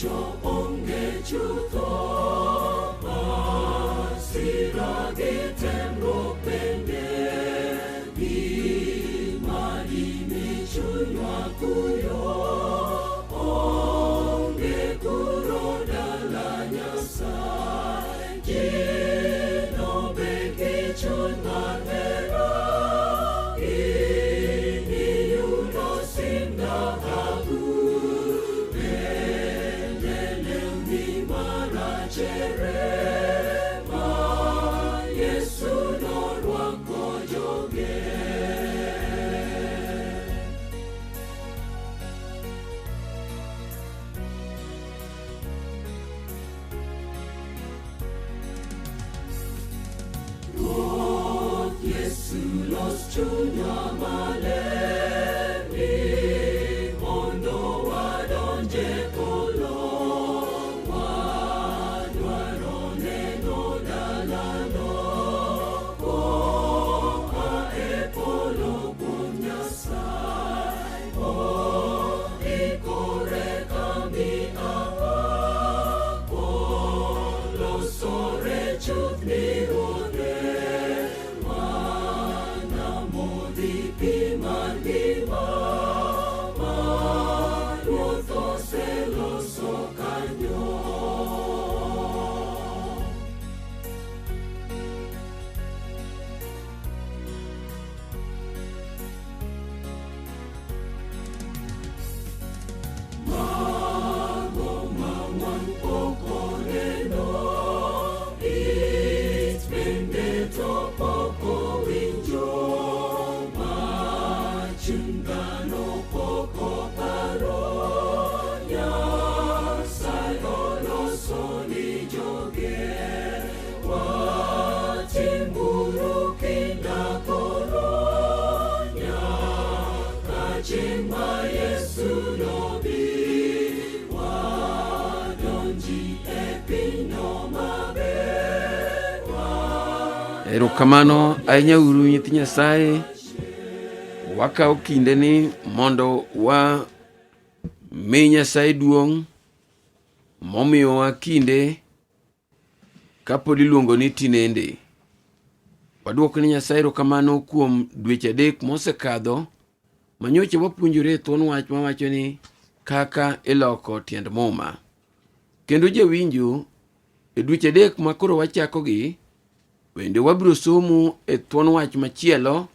Richo onge chutho, masira gi temruok bende, gima dimi chunywa kuyo, onge kuro dala Nyasaye. Ji nobed gi chuny mar hera, giniyudo sim dhahabu. Bende lewni marachere ma Yesu norwako joge. Ruoth Yesu los chunywa maler ni mondo wadonj e polo. Wadwaro neno dalano koa e polo kuom Nyasaye. Oikore kami aha, olosore chuth ni Ruodhe. Mana modhi pi mar ngima ma Ruoth oseloso kanyo. Mago ma wang' pok oneno, it bende to pok owinjo, ma chuny dhano pok oparo, Nyasaye oloso ni joge. Watimuru kinda koro, nyaka chieng' ma Yesu nobi. Wadonji e pinyno maber. Erokamano ahinya uru nyithi Nyasaye. Wakawo kindeni mondo wa mi Nyasaye duong' momiyowa kinde kapod iluongo ni tinende. Waduoko ni Nyasaye erokamano kuom dweche adek mosekadho manyocha wapuonjore e thuon wach mawacho ni kaka iloko tiend Muma. Kendo jawinjo, e dweche adek ma koro wachakogi, bende wabiro somo e thuon wach machielo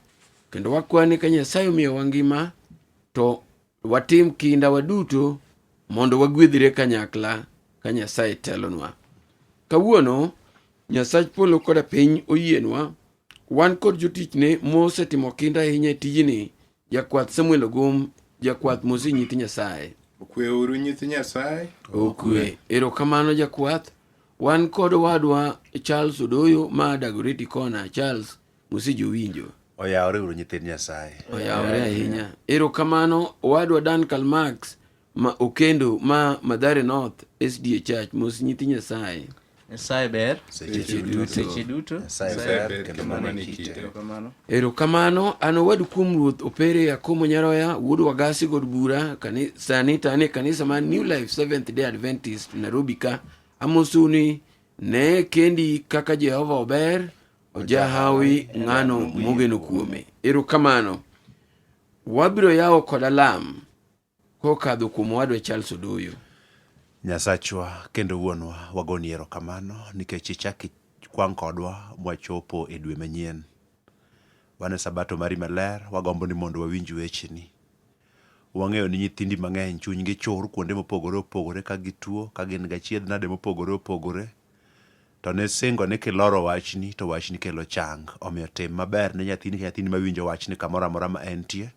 kendo wakwa ni ka Nyasaye omiyowa ngima to watim kinda waduto mondo wagwedhre kanyakla ka Nyasaye telonwa. Kawuono Nyasach polo koda piny oyienwa wan kod jotichne mosetimo kinda ahinya e tijni, jakwath Samuel Ogum, jakwath mosi nyithi Nyasaye. Okweuru nyithi Nyasaye. Okwe. Erokamano jakwath. Wan kod owadwa Charles Odoyo ma Dagoretti Kona. Charles, mosi jowinjo. Oyawore uru nyithind Nyasaye. Oyawore ahinya. Erokamano owadwa Dan Karl Marx ma Okendo ma Mathare North SDA Church. Mos nyithi Nyasaye. Nyasaye ber Seche duto. seche duto. Nyasaye Nyasaye ber kendo mano e kite. Erokamano. Erokamano an owadu kuom Ruoth Opere Yakomo Nyaroya wuod Wagasi god bura sani to an e kanisa mar New Life Seventh Day Adventist Nairobi ka. Amosou ni ne kendi kaka Jehova ober, ojahawi ng'ano mogeno kuome. Erokamano. Wabiro yawo kod alam kokadho kuom owadwa Charles Odoyo. Nyasachwa kendo wuonwa, wagoni erokamano nikech ichak ikwang' kodwa mwachopo e dwe manyien. Wan e sabato mari maler, wagombo ni mondo wawinj wecheni. Wang'eyo ni nyithindi mang'eny chunygi chur kuonde mopogore opogore ka gituo, ka gin gachiedh nade mopogore opogore. To nisingo ni kiloro wachni to wachni kelo chang. Omiyo tim maber ne nyathini ka nyathini mawinjo wachni kamoro amora ma entie.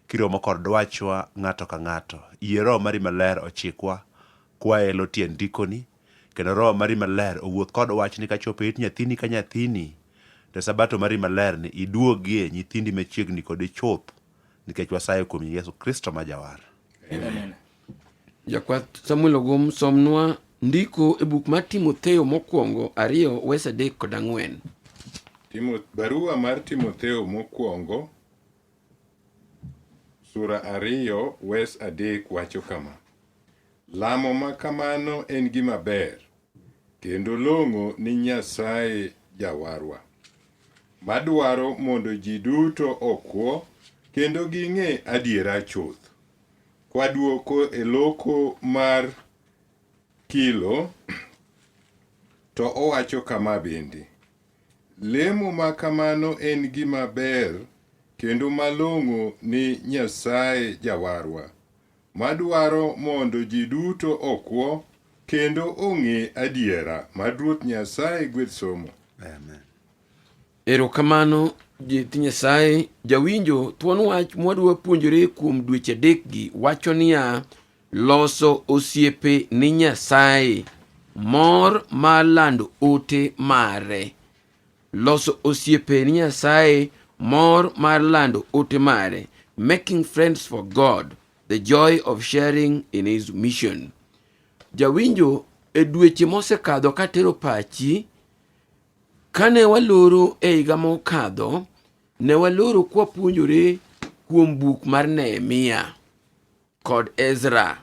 Kiromo kod dwachwa ng'ato ka ng'ato. Yie Roho mari maler ochikwa kwaelo tiend ndikoni, kendo Roho mari maler owuoth kod wachni kachopo e it nyathini ka nyathini. To e sabato mari maler ni iduogie nyithindi machiegni kodi chuth, nikech wasayo kuom nying Yesu Kristo ma Jawar. Amen. Jakwath Samuel Ogum somnwa ndiko e buk mar Timotheo mokwongo 2 wes 3 kod 4. Barua mar Timotheo mokwongo sura 2 wes 3 wacho kama. Lamo ma kamano en gima ber kendo long'o ni Nyasaye Jawarwa, madwaro mondo ji duto okwo kendo ging'e adiera chuth. Kwaduoko e loko mar kilo to owacho kama bende, Lemo ma kamano en gima ber kendo malong'o ni Nyasaye Jawarwa, madwaro mondo ji duto okwo kendo ong'e adiera. Mad Ruoth Nyasaye gwedh somo. Amen. Erokamano nyithi Nyasaye. Jawinjo, thuon wach mwadwa puonjore kuom dweche adekgi wacho niya, loso osiepe ni Nyasaye, mor mar lando ote mare. Loso osiepe ni Nyasaye, mor mar lando ote mare. Making friends for God, the joy of sharing in his mission. Jawinjo, e dweche mosekadho katero pachi, kane waloro e higa mokadho, ne waloro kwapuonjore kuom buk mar Nehemia kod Ezra.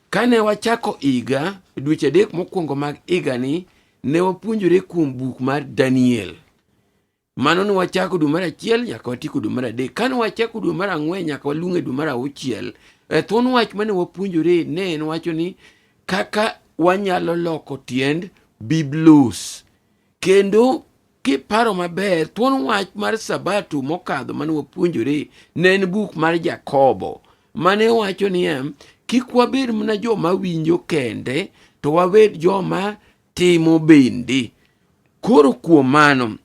Kane wachako higa, dweche adek mokwongo mag higani, ne wapuonjore kuom buk mar Daniel. Mano ne wachako dwe mar achiel nyaka watieko dwe mar adek. Kane wachako dwe mar ang'wen nyaka walung'o e dwe mar auchiel, e thuon wach mane wapuonjore ne en wacho ni kaka wanyalo loko tiend Biblos. Kendo kiparo maber, thuon wach mar Sabato mokadho mane wapuonjore ne en buk mar Jakobo mane wacho niya, kik wabed mana joma winjo kende, to wabed joma timo bende. Koro kuom mano,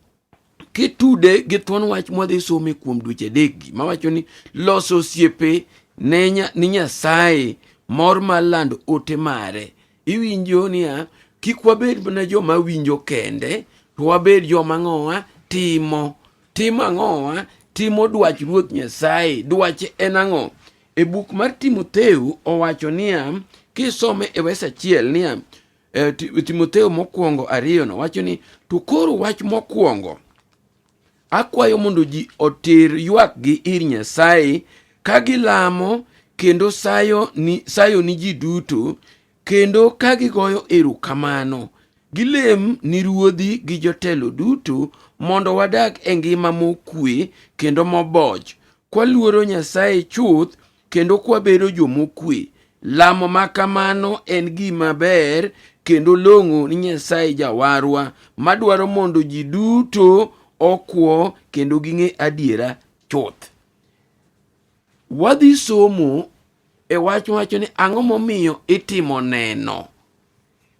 kitude gi thuon wach mwadhi some kuom dweche adekgi mawacho ni loso osiepe ne ni Nyasaye mor mar lando ote mare. Iwinjo niya, kik wabed mana joma winjo kende, to wabed joma ng'owa timo. Timo ang'owa? Timo dwach Ruoth Nyasaye. Dwache en ang'o? E buk mar Timotheo owacho niya, kisome e wes achiel niya, e, Timotheo mokwongo ariyono wacho ni to koro wach mokwongo akwayo mondo ji oter ywakgi ir Nyasaye ka gilamo kendo sayo ni, sayo ni ji duto kendo ka gigoyo erokamano gilem ni ruodhi gi jotelo duto mondo wadag e ngima mokwe kendo moboch kwaluoro Nyasaye chuth kendo kwabedo jomokwe. Lamo ma kamano en gima ber kendo long'o ni Nyasaye Jawarwa madwaro mondo ji duto okwo kendo ging'e adiera chuth. Wadhi somo e wach wacho ni ang'o momiyo itimo neno?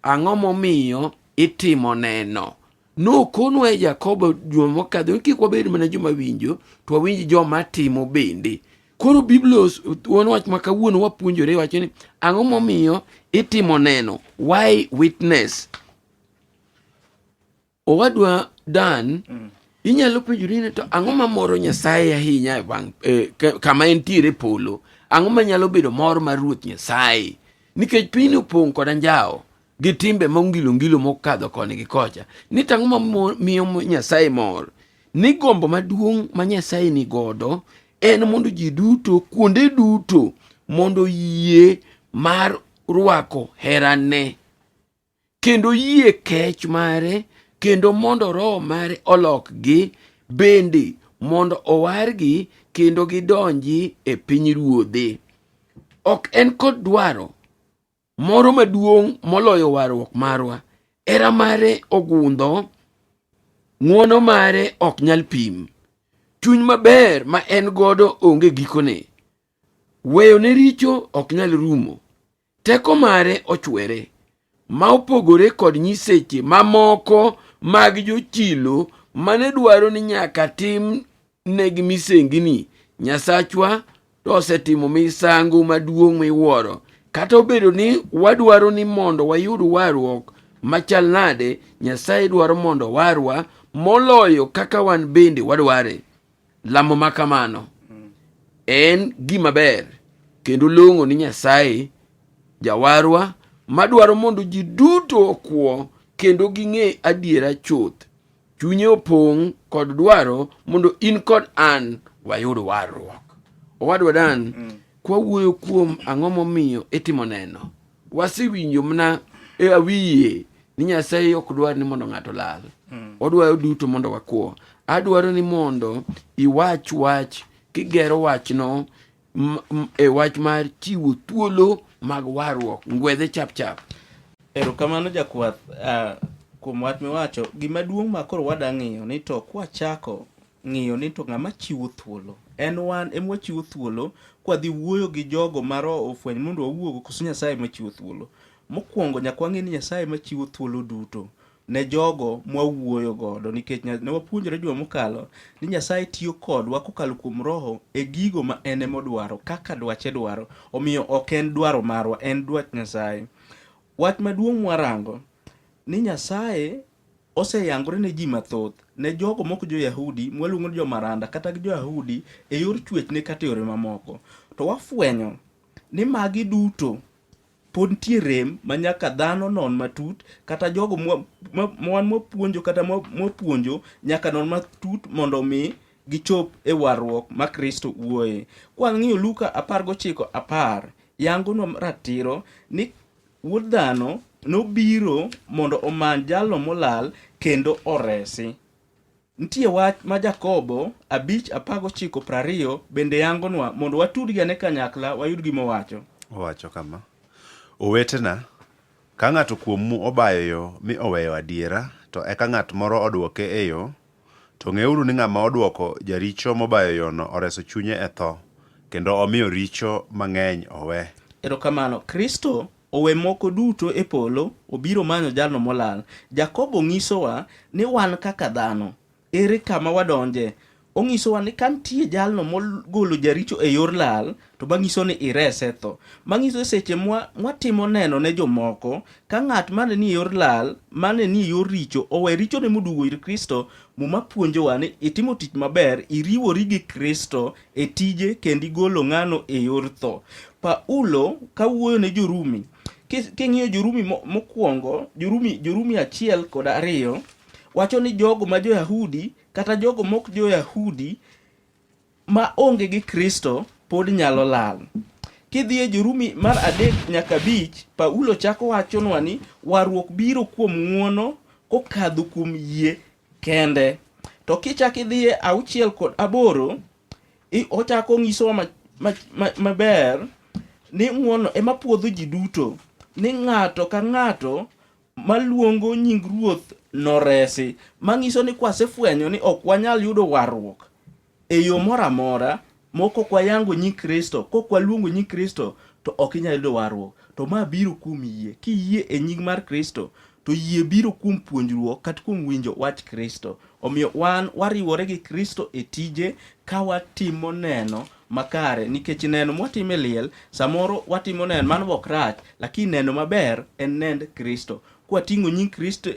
Ang'o momiyo itimo neno? Nokonwa e Jakobo juma mokadho ni kik wabed mana joma winjo, to wawinj joma timo bende. Koro Biblos wuon wach ma kawuono wapuonjore wacho ni ang'o momiyo itimo neno? Why witness? Owadwa Dan, inyalo penjori ni to ang'o mamoro Nyasaye ahinya e wang' e, kama entiere polo? Ang'o manyalo bedo mor mar Ruoth Nyasaye? Nikech pinyni opong' kod anjawo gi timbe ma ongilo ngilo mokadho koni gi kocha. Ni to ang'o mamiyo Nyasaye mor? Ni gombo maduong' ma Nyasaye ni godo en mondo ji duto kuonde duto mondo yie mar rwako herane kendo yie kech mare kendo mondo roho mare olokgi bende mondo owargi kendo gidonji e piny ruodhe. Ok en kod dwaro moro maduong' moloyo warruok marwa. Hera mare ogundho, ng'wono mare ok nyal pim. Chuny maber ma en godo onge gikone. Weyo ne richo ok nyal rumo. Teko mare ochwere, ma opogore kod nyiseche mamoko mag jochilo mane dwaro ni nyaka tim negi misengini. Nyasachwa to osetimo misango maduong' miwuoro. Kata obedo ni wadwaro ni mondo wayud warruok machal nade, Nyasaye dwaro mondo warwa moloyo kaka wan bende wadware. Lamo ma kamano en gima ber kendo long'o ni Nyasaye Jawarwa madwaro mondo ji duto okwo kendo ging'e adiera chuth. Chunye opong' kod dwaro mondo in kod an wayud warruok. Owadwa Dan, kwawuoyo kuom ang'o momiyo itimo neno, Wasewinjo mana e awiye ni Nyasaye ok dwar ni mondo ng'ato lal. Odwaro duto mondo wakwo. Adwaro ni mondo iwach wach kigero wachno e wach mar chiwo thuolo mag warruok. Ngwedhe chap chap. Erokamano jakwath uh, kuom wach miwacho. Gima duong' ma koro wada ng'iyo ni to kwachako ng'iyo ni to ng'ama chiwo thuolo en wan ema wachiwo thuolo kwadhi wuoyo gi jogo ma roho ofweny mondo wawuogo koso Nyasaye ema chiwo thuolo. Mokwongo nyaka wang'e ni Nyasaye ema chiwo thuolo duto ne jogo mwawuoyo godo nikech ne wapuonjore juma mokalo ni Nyasaye tiyo kodwa kokalo kuom roho e gigo ma en ema odwaro kaka dwache dwaro. Omiyo ok en dwaro marwa, en dwach Nyasaye. Wach maduong' mwarango ni Nyasaye oseyangore ne ji mathoth, ne jogo mok jo-Yahudi mwaluongo ni jomaranda kata gi jo-Yahudi e yor chwechne kata e yore mamoko. To wafwenyo ni magi duto pod nitie rem ma nyaka dhano non matut kata jogo mwa, wan mwapuonjo kata mwapuonjo nyaka non matut mondo mi gichop e warruok ma Kristo wuoye. Kwang'iyo Luka 19:10 yangonwa ratiro ni Wuod dhano nobiro mondo omany jalno molal kendo oresi. Nitie wach ma Jakobo 5:19-20 bende yangonwa mondo watudgi ane kanyakla wayud gima owacho. Owacho kama, Owetena, ka ng'ato kuomu obayo yo mi oweyo adiera, to eka ng'at moro odwoke e yo, To ng'euru ni ng'ama odwoko jaricho mobayo yono oreso chunye e tho, kendo omiyo richo mang'eny owe. Erokamano. Kristo owe moko duto e polo, obiro manyo jalno molal. Jakobo nyisowa ni wan kaka dhano, ere kama wadonje? Onyisowa ni ka nitie jalno mogolo jaricho e yor lal, to manyiso ni irese tho. Manyiso seche mwatimo neno ne jomoko, ka ng'at mane ni e yor lal, mane ni e yor richo, owe richone moduogo ir Kristo, Muma puonjowa ni itimo tich maber, iriwori gi Kristo e tije kendo igolo ng'ano e yor tho. Paulo ka wuoyo ne Jorumi, king'iyo Jorumi mokwongo, Jorumi, Jorumi achiel kod ariyo, wacho ni jogo ma Jo-Yahudi kata jogo mok Jo-Yahudi ma onge gi Kristo pod nyalo lal. Kidhi e Jorumi mar adek nyaka abich, Paulo chako wachonwa ni warruok biro kuom ng'wono kokadho kuom yie kende. To kichak idhi e auchiel kod aboro, ochako nyisowa maber ni ng'wono ema puodho ji duto, ni ng'ato ka ng'ato maluongo nying Ruoth noresi. Manyiso ni kwasefwenyo ni ok wanyal yudo warruok e yo moro amora mok ok wayango nying Kristo, kok waluongo nying Kristo to ok inyal yudo warruok. To ma biro kuom yie. Kiyie e nying mar Kristo, to yie biro kuom puonjruok kata kuom winjo wach Kristo. Omiyo wan wariwore gi Kristo e tije ka watimo neno makare nikech neno mwatimo e liel samoro watimo neno mano ok rach lakini neno maber en nend Kristo. Kwating'o nying Kristo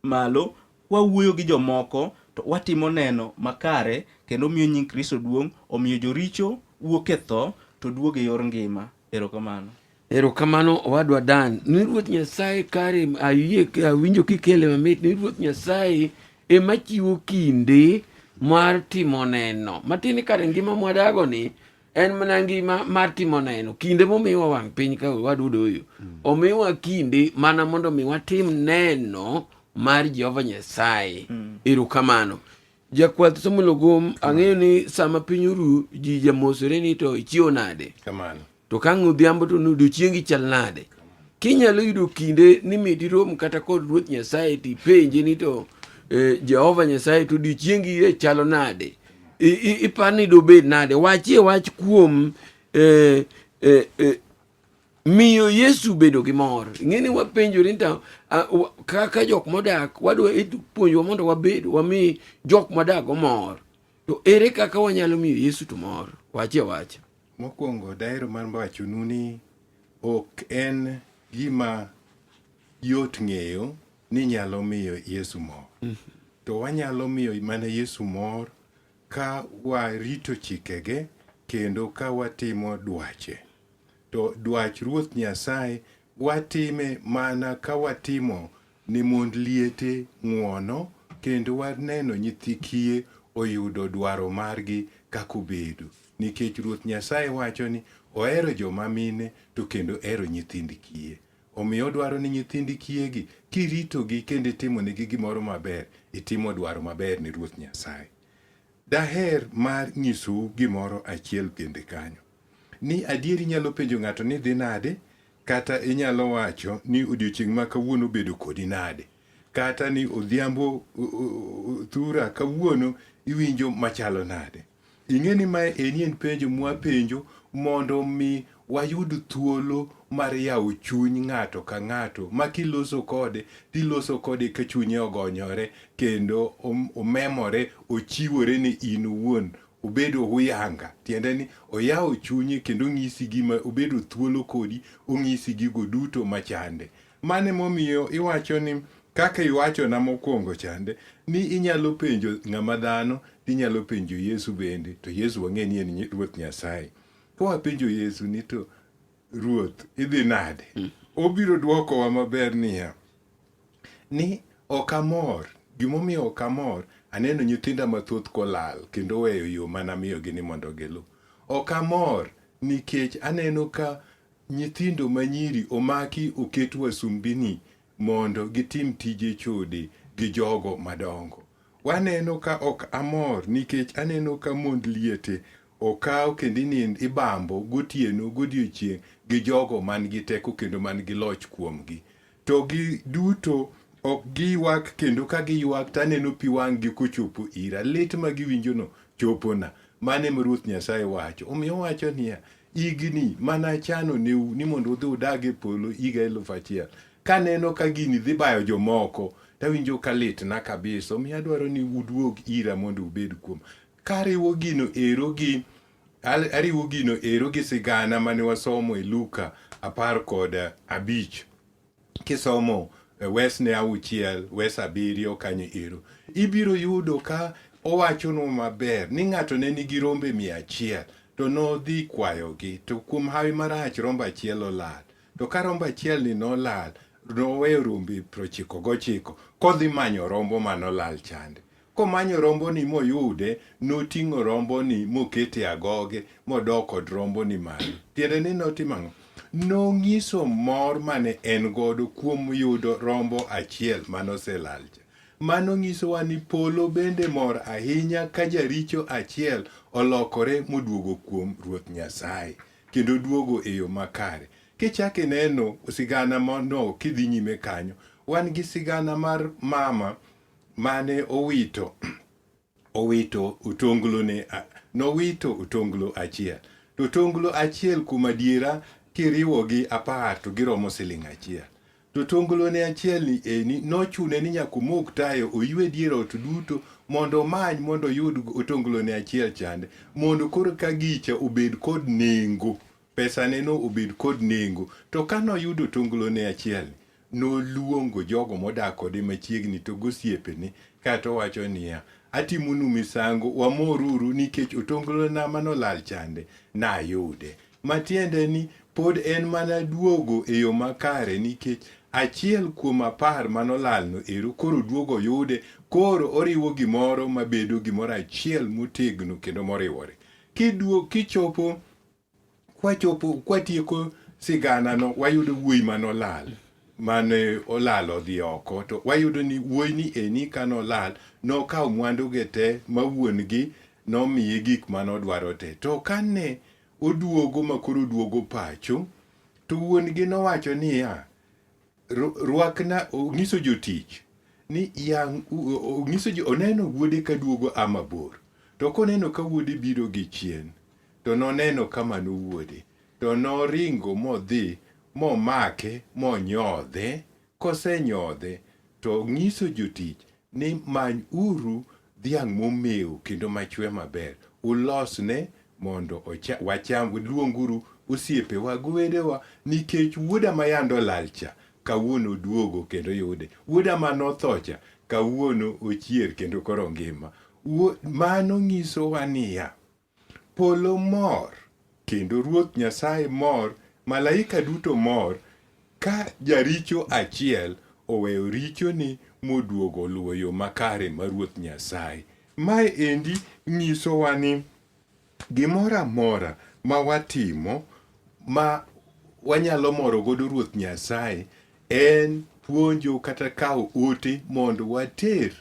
malo kwawuoyo gi jomoko to watimo neno makare kendo miyo nying Kristo duong', omiyo joricho wuok e tho to duogo e yor ngima. Erokamano. Erokamano owadwa Dan. Ni Ruoth Nyasaye kare ayie awinjo kikele mamit ni Ruoth Nyasaye ema chiwo kinde mar timo neno. Matin kare ngima mwadago ni en mana ngima mar timo neno. Kinde momiwa wang' piny ka wadudo oyo. Omiwa kinde mana mondo mi watim neno mar Jehova Nyasaye. Erokamano. Jakwath Samuel Ogom, ang'eyo ni sama piny oru ji jamosore ni to ichiewo nade? Kamano. To ka ang' odhiambo to odiochiengi chal nade? Kinyalo yudo kinde ni mi dirom kata kod Ruoth Nyasaye tipenje ni to eh, Jehova Nyasaye to odiochiengi e chalo nade? Ipar ni dobed nade? Wachie wach kuom eh, eh, eh, miyo Yesu bedo gi mor. Ing'e ni wapenjore ni to kaka jok modak wadwa puonjwa mondo wabed wami jok modak go mor. To ere kaka wanyalo miyo Yesu to mor? Wachie wach. Mokwongo dahero mar wachonu ni ok en gima yot ng'eyo ni nyalo miyo Yesu mor. To wanyalo miyo mana Yesu mor ka warito chikege kendo ka watimo dwache. To dwach Ruoth Nyasaye watime mana ka watimo ne mond liete ng'wono kendo waneno nyithi kiye oyudo dwaro margi kaka obedo. Nikech Ruoth Nyasaye wacho ni ohero joma mine to kendo ohero nyithind kiye. Omiyo odwaro ni nyithind kiyegi kiritogi kendo itimonegi gimoro maber, itimo dwaro maber ne Ruoth Nyasaye. Daher mar nyisou gimoro achiel bende kanyo. Ni adier inyalo penjo ng'ato ni dhi nade, kata inyalo wacho ni odiochieng' ma kawuono obedo kodi nade, kata ni odhiambo thura kawuono iwinjo machalo nade. Ing'e ni mae eni en penjo mwapenjo mondo mi wayud thuolo mar yawo chuny ng'ato ka ng'ato ma kiloso kode tiloso kode ka chunye ogonyore kendo omemore ochiwore ni in owuon obedo huyanga tiende ni oyawo chunye kendo ong'isi gima obedo thuolo kodi ong'isi gigo duto machande Mano emomiyo iwacho ni kaka iwachona mokwongo chande ni inyalo penjo ng'ama dhano tinyalo penjo Yesu bende to Yesu wang'e ni en Ruoth Nyasaye. Ka wapenjo Yesu ni to Ruoth idhi nade? Obiro dwokowa maber niya ni ok amor gimomiyo ok amor aneno nyithinda mathoth kolal kendo oweyo yo mana miyogi ni mondo gilu. Ok amor nikech aneno ka Nyithindo ma nyiri omaki oket wasumbini mondo gitim tije chode gi jogo madongo. Waneno ka ok amor nikech aneno ka mond liete okaw kendo inind ibambo gotieno godiochieng' gi jogo man gi teko kendo man gi loch kuomgi. To gi duto ok giywak kendo ka giywak to aneno pi wang'gi kochopo ira. Lit ma giwinjono chopona. Mano ema Ruoth Nyasaye wacho. Omiyo owacho niya, higni mana achano neu ni mondo udhi udag e polo higa 1000. Kaneno ka gini dhi bayo jomoko, tawinjo ka litna kabisa. Omiyo adwaro ni uduog ira mondo ubed kuom. Kariwo gino ero gi ariwo gino ero gi sigana mane wasomo e Luka 15. Kisomo wes ne 6, wes 7 kanyo ero, ibiro yudo ka owachonwa maber ni ng'ato ne nigi rombe 100 to nodhi kwayogi, to kuom hawi marach rombo achiel olal. To ka rombo achiel ni nolal, noweyo rombe 99 kodhi manyo rombo manolal chande. Komanyo romboni moyude, noting'o romboni mokete e agoge modok kod romboni malo. Tiende ni notimo ang'o? Nong'iso mor mane en godo kuom yudo rombo achiel manoselal cha. Mano nyisowa ni polo bende mor ahinya ka jaricho achiel olokore moduogo kuom Ruoth Nyasaye kendo duogo e yo makare. Kichak ineno sigana no kidhi nyime kanyo, wan gi sigana mar mama mane owito owito otonglo ne nowito otonglo achiel to otonglo achiel kuom adiera kiriwogi 10 to giromo siling achiel to otonglo ne achiel ni eni nochune ni nyaka omok tayo oywe dier ot duto mondo omany mondo oyud otonglo ne achiel chande mondo koro ka gicha obed kod nengo pesane no obed kod nengo to ka noyudo otonglo ne achiel noluongo jogo modak kode machiegni to gosiepene kaeto owacho niya, atimonu misango, wamoruru nikech otonglona manolal chande nayude. Matiende ni pod en mana duogo e yo makare nikech achiel kuom 10 manolalno ero koro duogo yude, koro oriwo gimoro mabedo gimoro achiel motegno kendo moriwore. Kiduo, kichopo kwachopo kwatieko sigana no wayudo wuoyi manolal mane olal odhi oko to wayudo ni wuoyi ni eni kanolal nokawo mwandu ge te ma wuon gi nomiye gik manodwaro te to kane oduogo ma koro oduogo pacho to wuon gi nowacho niya rwakna onyiso jotich ni yang' onyiso jo oneno wuode ka duogo a mabor to koneno ka wuode biro gi chien to noneno ka mano wuode to noringo modhi momake monyodhe kosenyodhe to nyiso jotich ni many uru dhiang' momew kendo machwe maber ulosne mondo wacham, luonguru osiepewa gi wedewa nikech wuoda ma yande olal cha kawuono oduogo kendo yude, wuoda ma notho cha kawuono ochier kendo koro ngima. Mano nyisowa niya, polo mor kendo Ruoth Nyasaye mor, malaika duto mor ka jaricho achiel oweyo richone moduogo oluwo yo makare mar Ruoth Nyasaye. Mae endi nyisowa ni gimoro amora ma watimo ma wanyalo moro godo Ruoth Nyasaye en puonjo kata kawo ote mondo water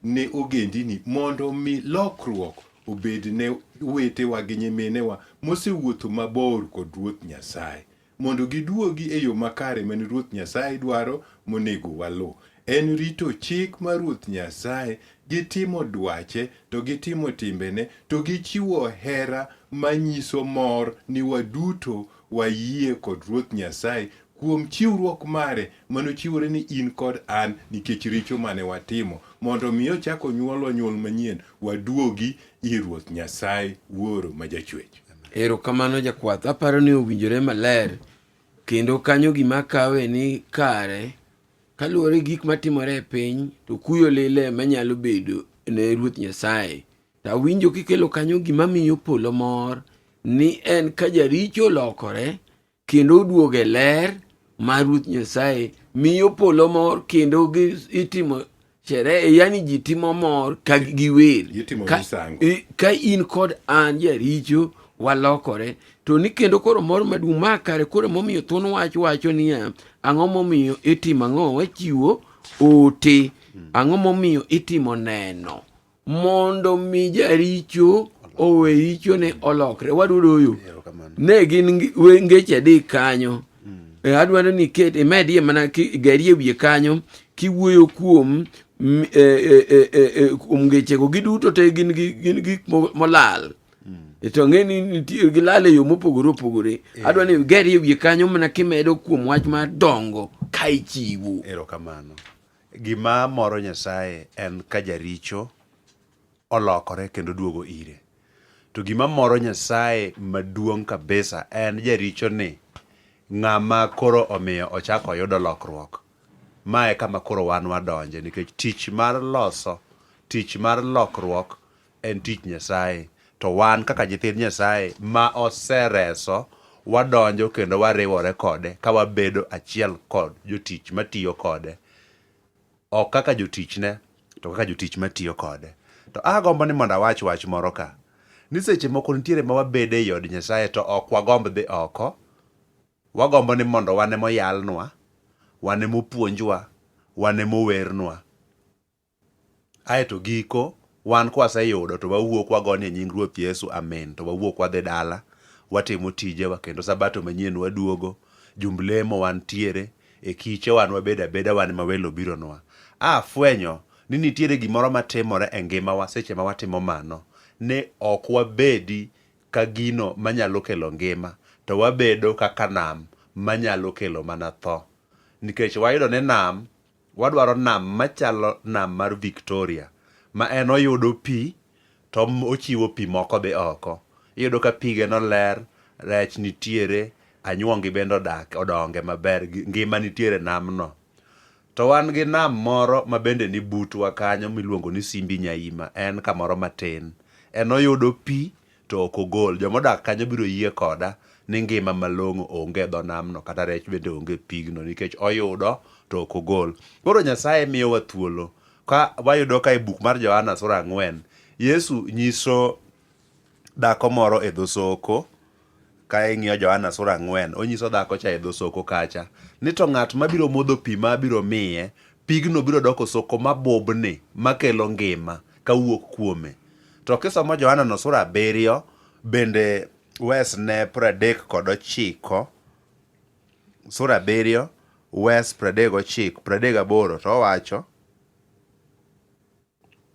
ne ogendini mondo mi lokruok obed ne wetewa gi nyiminewa mosewuotho mabor kod Ruoth Nyasaye mondo giduogi e yo makare mane Ruoth Nyasaye dwaro monego waluw. En rito chik mar Ruoth Nyasaye gi timo dwache to gi timo timbene to gi chiwo hera manyiso mor ni waduto wayie kod Ruoth Nyasaye kuom chiwruok mare manochiwore ni in kod an nikech richo mane watimo mondo mi ochak onyuolwa nyuol manyien waduogi ir Ruoth Nyasaye Wuoro ma Jachwech. Erokamano jakwath, aparo ni owinjore maler kendo kanyo gima kawe ni kare kaluwore gi gik matimore e piny to kuyo lile manyalo bedo ne Ruoth Nyasaye. To awinjo kikelo kanyo gima miyo polo mor ni en ka jaricho olokore kendo oduogo e ler mar Ruoth Nyasaye miyo polo mor kendo itimo sherehe, yani ji timo mor ka giwer ka, ka in kod an jaricho walokore to ni kendo koro mor maduong' ma kare koro momiyo thuon wach wacho niya ang'o momiyo itimo ang'o wachiwo ote ang'o momiyo itimo neno mondo mi jaricho owe richone olokre wadudoyo ne gin ngeche adek kanyo mm. E, adwaro ni iket imedie mana gerie wiye kanyo kiwuoyo kuom mm, e, e, kuom ngechego giduto te gin gin gik molal mm. to ng'e ni nitie gilal e yo mopogore opogore adwa ni gerie wiye kanyo mana kimedo kuom wach mar dongo ka ichiwo erokamano Gima moro Nyasaye en ka jaricho olokore kendo duogo ire. To gima moro Nyasaye maduong' kabisa en jaricho ni ng'ama koro omiyo ochako oyudo lokruok. Ma e kama koro wan wadonje nikech tich mar loso, tich mar lokruok en tich Nyasaye. To wan kaka nyithind Nyasaye ma osereso, wadonjo kendo wariwore kode ka wabedo achiel kod jotich matiyo kode. Ok kaka jotichne, to kaka jotich matiyo kode. To agombo ni mondo awach wach moro ka. Ni seche moko nitiere ma wabedo ei od Nyasaye to ok wagomb dhi oko. Wagombo ni mondo wan ema oyalnwa, wan ema opuonjwa, wan ema owernwa. Aeto giko, wan kwaseyudo to wawuok wagonie nying Ruoth Yesu amen to wawuok wadhi dala, watimo tijewa kendo sabato manyien waduogo, jumb lemo wantiere, e kiche wan wabedo abeda wan ema welo bironwa. A afwenyo ni nitiere gimoro matimore e ngimawa seche ma watimo mano, ni ok wabedi ka gino manyalo kelo ngima, to wabedo kaka nam manyalo kelo mana tho. Nikech wayudo ni nam Wadwaro nam machalo nam mar Victoria ma en oyudo pi to ochiwo pi moko dhi oko. Iyudo ka pige no ler, rech nitiere, anyuongi bende odak odonge maber, ngima nitiere e namno. To wan gi nam moro ma bende ni butwa kanyo miluongo ni Simbi Nyaima, en kamoro matin. En oyudo pi to ok ogol. Joma odak kanyo biro yie koda ni ngima malong'o onge e dho namno kata rech bende onge e pigno nikech oyudo to ok ogol. Koro Nyasaye miyowa thuolo ka wayudo ka e buk mar Johana sura ang'wen, Yesu nyiso dhako moro e dho soko ka ing'iyo Johana sura ang'wen, onyiso dhako cha e dho soko kacha ni to ng'at mabiro modho pi ma abiro miye, pigno biro doko soko mabubni makelo ngima kawuok kuome. To kisomo Johana no sura abiriyo bende wes ne 39 sura abiriyo wes 39 38 to owacho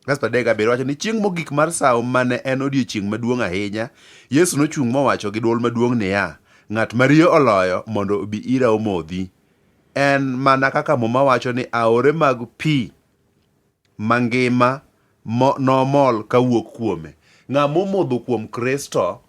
wes 37 wacho ni chieng' mogik mar sawo mane en odiechieng' maduong' ahinya Yesu nochung' mowacho gi dwol maduong' niya ng'at ma riyo oloyo mondo obi ira omodhi en mana kaka Muma wacho ni aore mag pi mangima mo, nomol kawuok kuome. Ng'a momodho kuom Kristo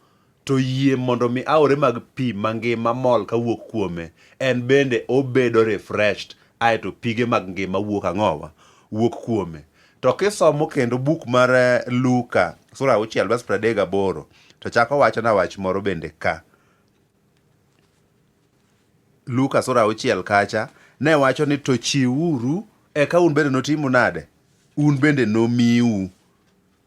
to yie mondo mi aore mag pi mangima mol kawuok kuome, en bende obedo refreshed, aeto pige mag ngima wuok ang'owa? Wuok kuome. To kisomo kendo buk mar eh, Luka sura auchiel vers 38 to chako wachona wach moro bende ka. Luka sura auchiel kacha ne wacho ni to chiwuru eka un bende notimu nade? Un bende nomiu.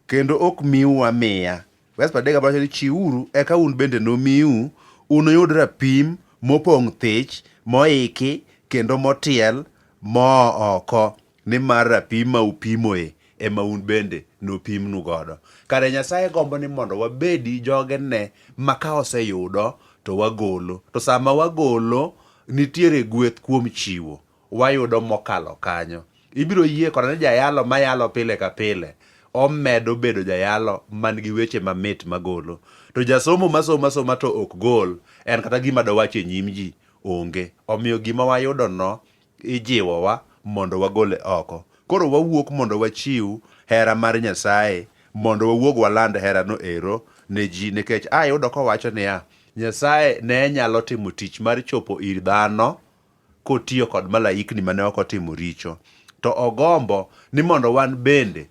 Kendo ok miu amiya. Wes 38 wacho ni chiwuru eka un bende nomiu, unuyud rapim mopong' thich, moiki kendo motiel moo oko, nimar rapim ma upimoe ema un bende nopimnu godo. Kare Nyasaye gombo ni mondo wabedi jogene ma ka oseyudo to wagolo. To sama wagolo, nitiere gweth kuom chiwo. Wayudo mokalo kanyo. Ibiro yie koda ni jayalo mayalo pile ka pile omedo bedo jayalo man gi weche mamit magolo. To jasomo masomo asoma to ok gol, en kata gima dowach e nyim ji onge. Omiyo gima wayudono ijiwowa mondo wagole oko. Koro wawuok mondo wachiw hera mar Nyasaye, mondo wawuog waland herano ero ne ji, nikech ayudo kowacho niya, Nyasaye ne nyalo timo tich mar chopo ir dhano kotiyo kod malaikni mane ok otimo richo. To ogombo ni mondo wan bende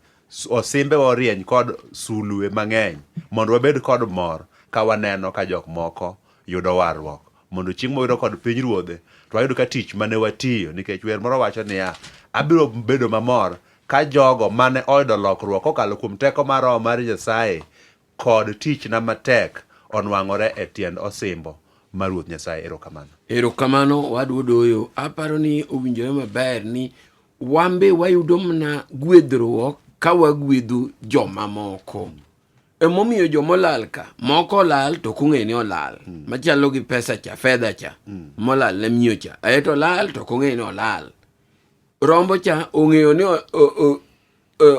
osimbewa orieny kod sulwe mang'eny mondo wabed kod mor ka waneno ka jok moko yudo warruok. Mondo chieng' mwayudo kod piny ruodhe to wayud ka tich mane watiyo nikech wer moro wacho niya, abiro bedo mamor ka jogo mane oyudo lokruok kokalo kuom teko mar Roho mar Nyasaye kod tichna matek onwang'ore e tiend osimbo mar Ruoth Nyasaye. Erokamano. Erokamano wadwa Odoyo. Aparo ni owinjore maber ni wambe wayudo mana gwedhruok ka wagwedho jomamoko. Emomiyo jomolal ka, moko olal to ok ong'eyo ni olal. Machalo gi pesa cha, fedha cha, molal ne miyo cha. Aeto olal to ok ong'eyo ni olal. Rombo cha ong'eyo ni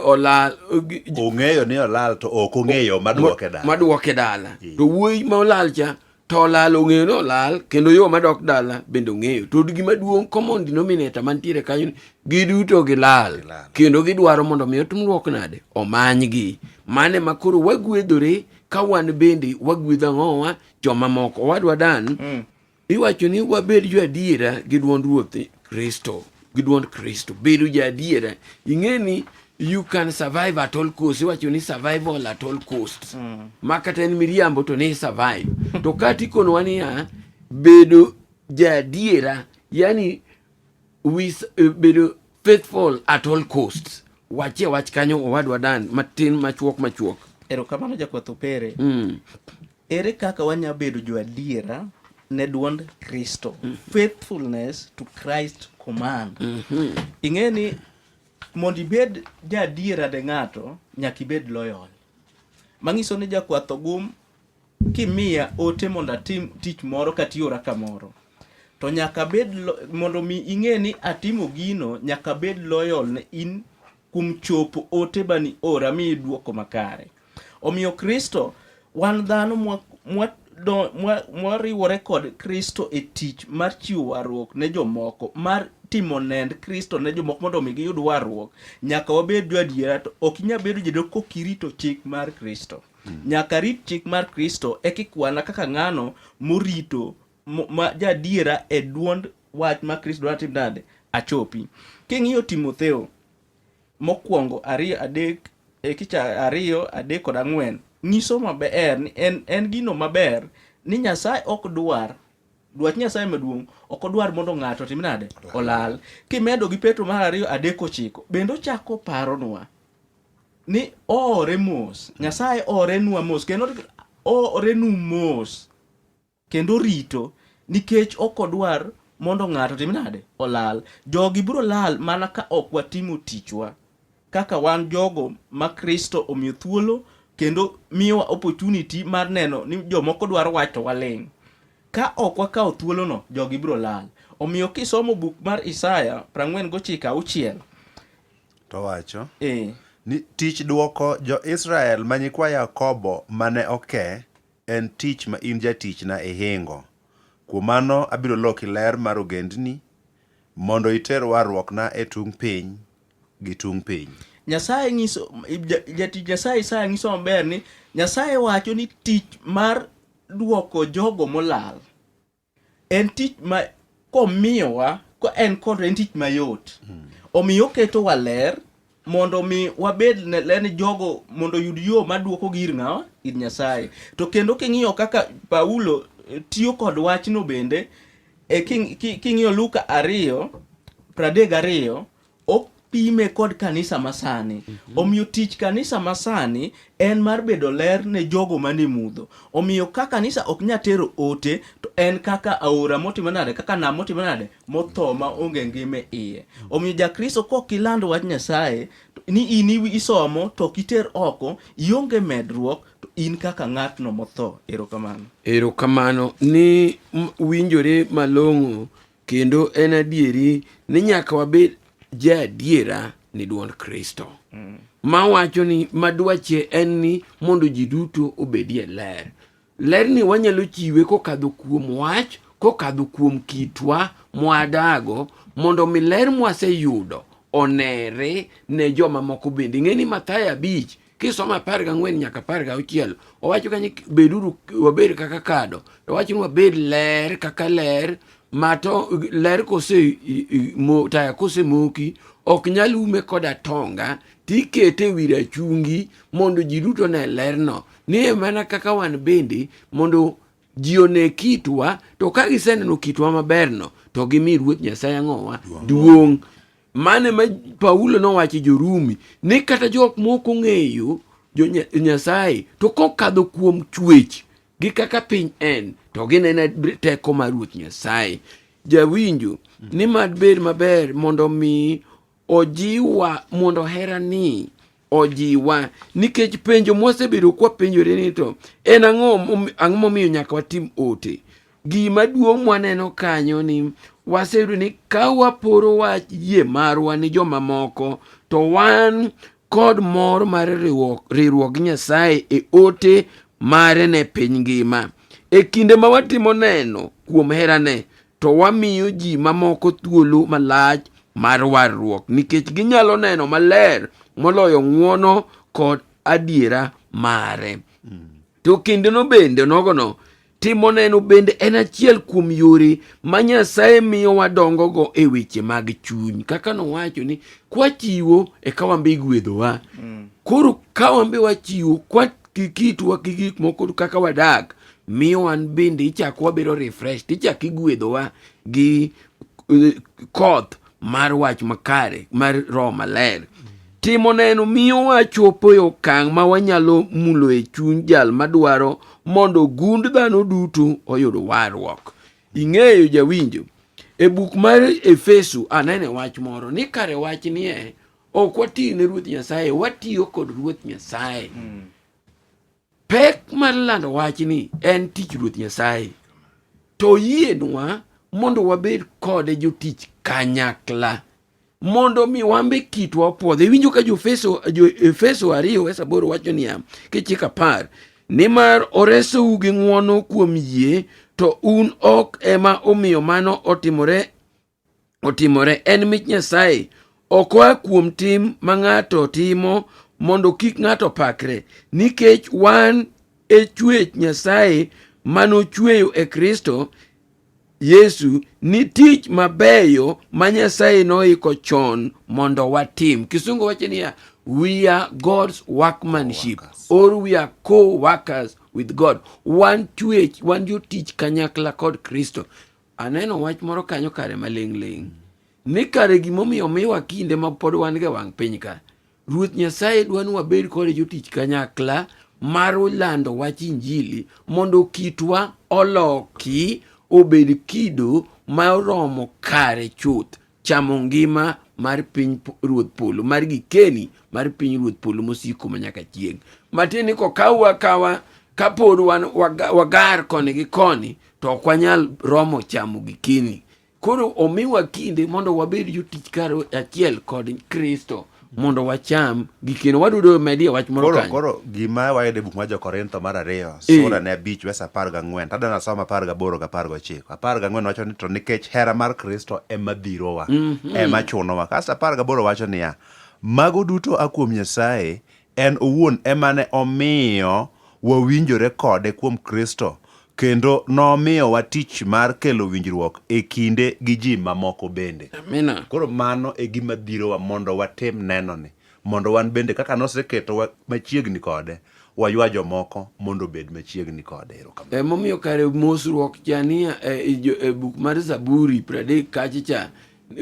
olal. Ong'eyo ni olal to ok ong'eyo maduoke dala. Maduoke dala. To wuoyi ma olal cha to olal ong'eyo ni olal kendo yo madok dala bende ong'eyo. To gima duong' common denominator mantiere kanyo giduto gilal. Kendo gidwaro mondo mi otimruok nade? Omanygi. Mane ma koro wagwedhore ka wan bende wagwedho ang'owa jomamoko. Owadwa Dan, Iwacho ni wabed joadiera gi duond Ruoth Kristo, gi duond Kristo. Bedo jaadiera. Ing'e ni you can survive at all costs. Iwacho ni survival at all costs. Ma kata en miriambo to ni survive. To kata ikonowa niya, bedo jaadiera, yani we bedo faithful at all costs. Wachie wach kanyo owadwa Dan matin machuok machuok. Erokamano jakwath Opere. Ere kaka wanya bedo joadiera ne duond Kristo? Faithfulness to Christ command. Ing'e ni mondo ibed jaadiera ne ng'ato, nyaka ibed loyal. Manyiso ni jakwath ogum kimiya ote mondo atim tich moro kata iora kamoro, to nyaka bed mondo mi ing'e ni atimo gino, nyaka bed loyal ne in kuom chopo ote mani ora mi duoko makare. Omiyo Kristo, wan dhano mwariwore kod Kristo e tich mar chiwo warruok ne jomoko, mar timo nend Kristo ne jomoko mondo omi giyud warruok, nyaka wabed joadiera. To ok inyal bedo jadiera kok irito chik mar Kristo. Nyaka rit chik mar Kristo eka ikwana kaka ng'ano morito ma jaadiera e duond wach ma Kristo dwaro atim nade achopi. King'iyo Timotheo mokwongo 2 3 e kicha 2 3 kod 4 nyiso maber ni en gino maber ni Nyasaye ok dwar dwach Nyasaye maduong' ok odwar mondo ng'ato otim nade olal. Kimedo gi Petro mar 2 3 9 bende ochako paronwa ni oore mos. Nyasaye oorenwa mos kendo oorenu mos kendo rito nikech ok odwar mondo ng'ato otim nade olal. Jogi biro lal mana ka ok watimo tichwa kaka wan jogo ma Kristo omiyo thuolo kendo miyowa opportunity mar neno ni jomoko dwaro wach to waling'. Ka ok wakawo thuolono, jogi biro lal. Omiyo kisomo buk mar Isaya 49 6 To wacho ni tich duoko jo-Israel ma nyikwa Yakobo mane oke en tich ma in jatichna ihingo. Kuom mano abiro loki ler mar ogendni, mondo iter warruokna e tung' piny gi tung' piny. Nyasaye nyiso jatich Nyasaye Isaya nyiso maber ni Nyasaye wacho ni tich mar duoko jogo molal en tich ma komiyowa ko en kod en tich mayot. Omiyo oketowa ler mondo mi wabed ler ni jogo mondo oyud yo maduokogi ir ng'awa? Ir Nyasaye. To kendo king'iyo kaka Paulo tiyo kod wachno bende, e king'iyo Luka 2 32, Wapime kod kanisa masani. Omiyo tich kanisa masani en mar bedo ler ne jogo manie mudho. Omiyo ka kanisa ok nyal tero ote to en kaka aora motimo nade, kaka nam motimo nade, motho ma onge ngima e iye. Omiyo jakristo kok iland wach Nyasaye ni in isomo to ok iter oko, ionge medruok to in kaka ng'atno motho. Erokamano. Erokamano ni winjore malong'o kendo en adieri ni nyaka wabed jaadiera ni duond Kristo. Mawacho ni madwache en ni mondo ji duto obedie ler. Lerni wanyalo chiwe kokadho kuom wach, kokadho kuom kitwa mwadago, mondo mi ler mwaseyudo onere ne joma moko bende. Ing'e ni Mathayo abich kisomo 14 nyaka 16 owacho kanyo beduru wabed kaka kado owacho ni wabed ler kaka ler ma to ler kose mo, taya kosemoki ok nyal ume koda tonga tikete e wi rachungi mondo ji duto ne lerno ni mana kaka wan bende mondo ji one kitwa to ka giseneno kitwa maberno to gimi Ruoth Nyasaye ang'owa duong'. Mano ema Paulo nowacho jo-Rumi ni kata jok mok ong'eyo jo Nyasaye to kokadho kuom chwech gi kaka piny en to gineno teko mar Ruoth Nyasaye. Jawinjo ni mad bed maber mondo mi ojiwa mondo herani ojiwa nikech penjo mwasebedo kwapenjore ni to en ang'o ang'o momiyo nyaka watim ote gima duong' mwaneno kanyo ni waseyudo ni ka waporo wach yie marwa ni jomamoko to wan kod mor mar riwruok gi Nyasaye e ote mare ne piny ngima e kinde ma watimo neno kuom herane to wamiyo ji mamoko thuolo malach mar warruok nikech ginyalo neno maler moloyo ng'wono kod adiera mare. To kindeno bende nogono timo neno bende en achiel kuom yore ma Nyasaye miyo wadongogo e weche mag chuny. Kaka nowacho ni kwachiwo eka wan be igwedhowa. Koro ka wan be wachiwo kwa kitwa gi gik moko kaka wadak miyo wan bende ichako wabedo refresh tichako igwedhowa gi eh, koth mar wach makare mar roho maler timo neno miyo wachopo e okang' ma wanyalo mulo e chuny jal madwaro mondo gund dhano duto oyud warruok ing'eyo jawinjo e buk mar efeso anene wach moro ni kare wach nie ok wati ne ruoth nyasaye watiyo kod ruoth nyasaye mm. Pek mar lando wachni en tich Ruoth Nyasaye. To yienwa mondo wabed kode jotich kanyakla mondo mi wambe kitwa opwodhe. Iwinjo ka jo-Efeso jo-Efeso ariyo wes aboro wacho niya, kichiko apar, nimar oresou gi ng'wono kuom yie, to un ok ema omiyo mano otimore otimore en mich Nyasaye, ok oa kuom tim ma ng'ato timo mondo kik ng'ato pakre, nikech wan e chwech Nyasaye manochweyo e Kristo Yesu ni tich mabeyo ma Nyasaye noiko chon mondo watim. Kisungu wacho niya, we are God's workmanship or we are co-workers with God. Wan chwech, wan jotich kanyakla kod Kristo. Aneno wach moro kanyo kare maling' ling' ni kare gimomiyo miwa kinde ma pod wan ga wang' piny ka Ruoth Nyasaye dwa ni wabed kode jotich kanyakla mar lando wach Injili mondo kitwa oloki obed kido ma oromo kare chuth chamo ngima mar piny ruoth polo mar gikeni mar piny ruoth polo mosiko manyaka chieng' matiende ni kokawwa akawa kapod wan wagar koni gi koni to ok wanyal romo chamo gikeni koro omiwa kinde mondo wabed jotich kar achiel kod kristo mondo wacham gikeni wadudo medie wach moro Koro, kanyo koro gima wayudo e buk mar jo-Korintho mar ariyo Eh. sura ne abich wes 14 tadwa nasoma 18 gi 19 14 wacho ni to nikech hera mar Kristo ema dhirowa ema chunowa kasto 18 wacho niya mago duto a kuom Nyasaye en owuon ema ne omiyo wawinjore kode kuom Kristo kendo nomiyowa tich mar kelo winjruok e kinde gi ji mamoko bende. Amina. Koro mano e gima dhirowa mondo watim nenoni, mondo wan bende kaka noseketowa machiegni kode, waywa jomoko mondo obed machiegni kode. Erokamano. Emomiyo kare mosruok cha ni e, e, e buk mar Zaburi 30 kacha cha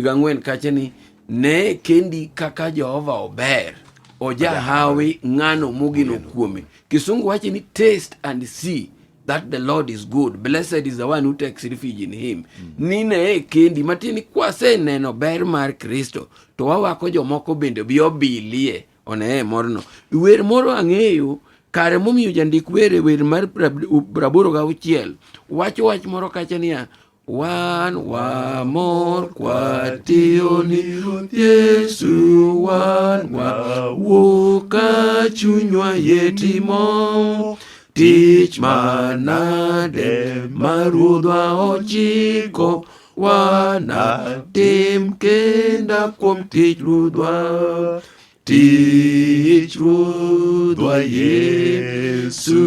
gang'wen kacha ni Ne kendi kaka Jehova ober, ojahawi ng'ano mogeno kuome. Kisungu wacho ni taste and see that the Lord is good. Blessed is the one who takes refuge in him. Ni neye kendi matiende ni kwaseneno ber mar Kristo to wawako jomoko bende obi obilie oneye morno. Wer moro ang'eyo kare momiyo jandik wer e wer mar 86 wacho wach moro kacha niya Wan wamor kwatiyo ni Ruoth Yesu, wan wawuok ka chunywa yie timo tich manade ma Ruodhwa ochiko wanatim kinda kuom tich Ruodhwa. Tich Ruodhwa Yesu,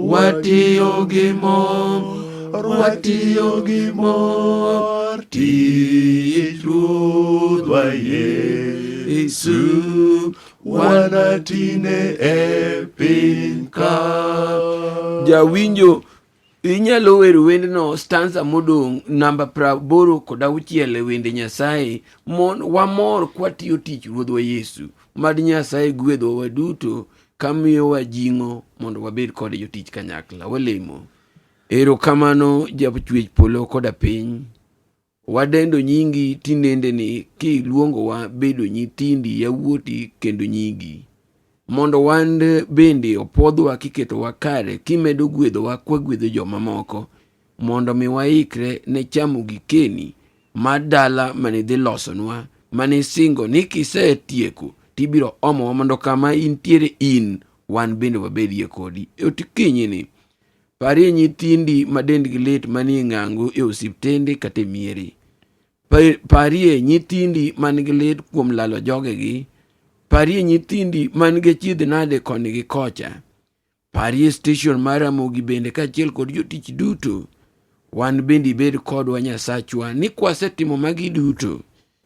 watiyo gi mor, watiyo gi mor. Tich Ruodhwa Yesu, wanatine e piny ka. Jawinjo Inyalo wero wendno stanza modong' namba 86 e wende Nyasaye mon wamor kwatiyo tich Ruodhwa Yesu. Mad Nyasaye gwedhwa waduto kamiyowa jing'o mondo wabed kode jotich kanyakla. Walemo. Erokamano Jachwech polo koda piny. Wadendo nyingi tinendeni kiluongowa bedo nyithindi, yawuoti kendo nyigi. Mondo wan bende opwodhwa kiketowa kare kimedo gwedhowa kwagwedho jomamoko mondo mi waikre ne chamo gikeni mar dala mane idhi losonwa mane isingo ni kisetieko tibiro omowa mondo kama intiere in wan bende wabedie kodi e otikinyini. Parie nyithindi ma dendgi lit manie ng'ango e osiptende kata e miere. Parie nyithindi man gi lit kuom lalo jogegi. Parie nyithindi man gi achiedh nade koni gi kocha. Parie station mar Ramogi bende kaachiel kod jotich duto. Wan bende ibed kodwa Nyasachwa ni kwasetimo magi duto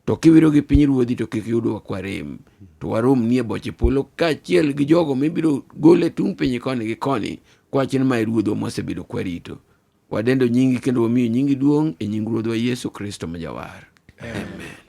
to kiwiro gi piny ruodhi to kik yudwa kwarem to warom nie boche polo kaachiel gi jogo mibiro gol e tung' piny koni gi koni kwach ni ma e ruodhwa mwasebedo kwarito. Wadendo nyingi kendo wamiyo nyingi duong' e nying Ruodhwa Yesu Kristo ma Jawar. Amen.